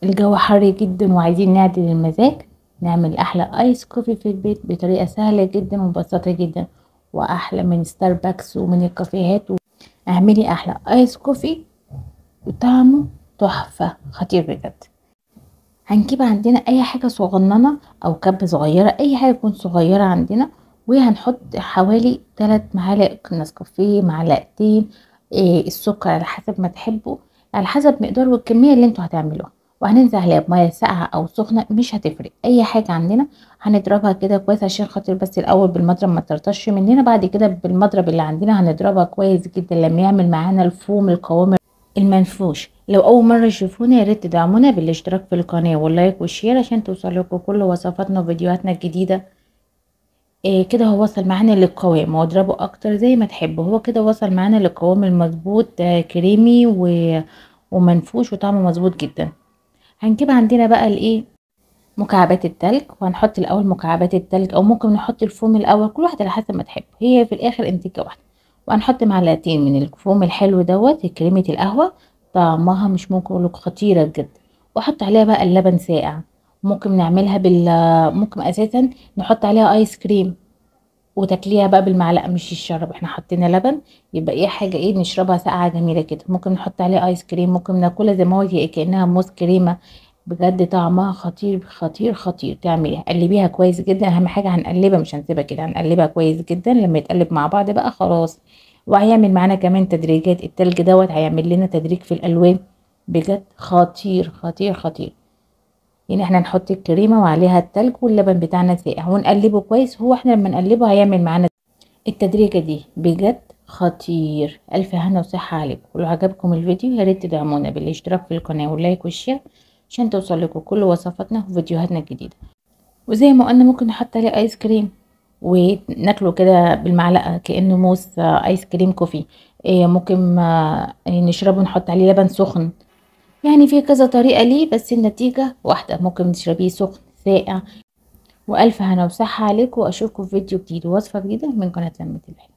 الجو حر جدا وعايزين نعدل المزاج، نعمل احلى ice coffee في البيت بطريقة سهلة جدا ومبسطه جدا، واحلى من ستاربكس ومن الكافيهات. اعملي احلى ice coffee وطعمه تحفة خطير بجد. هنجيب عندنا اي حاجة صغننه او cup صغيرة، اي حاجة تكون صغيرة عندنا، وهنحط حوالي 3 معالق نسكافيه، معلقتين السكر على حسب ما تحبوا، على حسب مقدار والكميه اللي انتوا هتعملوها، وهننزل عليها بميه ساقعه او سخنة مش هتفرق. اي حاجة عندنا هنضربها كده كويس عشان خاطر بس الاول بالمضرب ما تطرطش مننا، بعد كده بالمضرب اللي عندنا هنضربها كويس جدا لما يعمل معانا الفوم القوام المنفوش. لو اول مرة تشوفونا يا ريت تدعمونا بالاشتراك في القناة وال like وال share عشان توصل لكم كل وصفاتنا وفيديوهاتنا الجديدة. كده هو وصل معانا للقوام، واضربه اكتر زي ما تحبوا. هو كده وصل معانا للقوام المظبوط، كريمي ومنفوش وطعمه مظبوط جدا. هنجيب عندنا بقى الايه مكعبات التلج، وهنحط الاول مكعبات التلج او ممكن نحط الفوم الاول، كل واحدة على حسب ما تحب، هي في الاخر انتيكه واحدة. وهنحط معلقتين من الفوم الحلو دوت كريمة القهوة، طعمها مش ممكن اقولك خطيرة بجد. واحط عليها بقى اللبن ساقع، ممكن نعملها ممكن اساسا نحط عليها ايس كريم وتاكليها بقى بالمعلقه مش الشرب، احنا حطينا لبن يبقى ايه حاجة ايه نشربها ساقعه جميلة كده. ممكن نحط عليها ايس كريم، ممكن ناكلها زي ما هو كانها موز كريمة، بجد طعمها خطير خطير خطير. تعمليها قلبيها كويس جدا، اهم حاجة هنقلبها مش هنسيبها كده، هنقلبها كويس جدا لما يتقلب مع بعض بقى خلاص. وهيعمل معانا كمان تدريجات التلج دوت، هيعمل لنا تدريج في الالوان بجد خطير خطير خطير. يعني احنا نحط الكريمة وعليها التلج واللبن بتاعنا ساقع ونقلبه كويس، هو احنا لما نقلبه هيعمل معانا التدريجه دي بجد خطير. الف هنا وصحة عليكم، ولو عجبكم الفيديو يا ريت تدعمونا بالاشتراك في القناة وال like وال share عشان توصل لكم كل وصفاتنا وفيديوهاتنا الجديدة. وزي ما قلنا ممكن نحط عليه ايس كريم وناكله كده بالمعلقه كانه موس ice cream coffee، ممكن نشربه نحط عليه لبن سخن، يعني في كذا طريقه ليه بس النتيجة واحدة. ممكن تشربيه سخن ساقع. والف هنا وصحة عليكم، واشوفكم في فيديو جديد ووصفه جديدة من قناة لمة العيلة.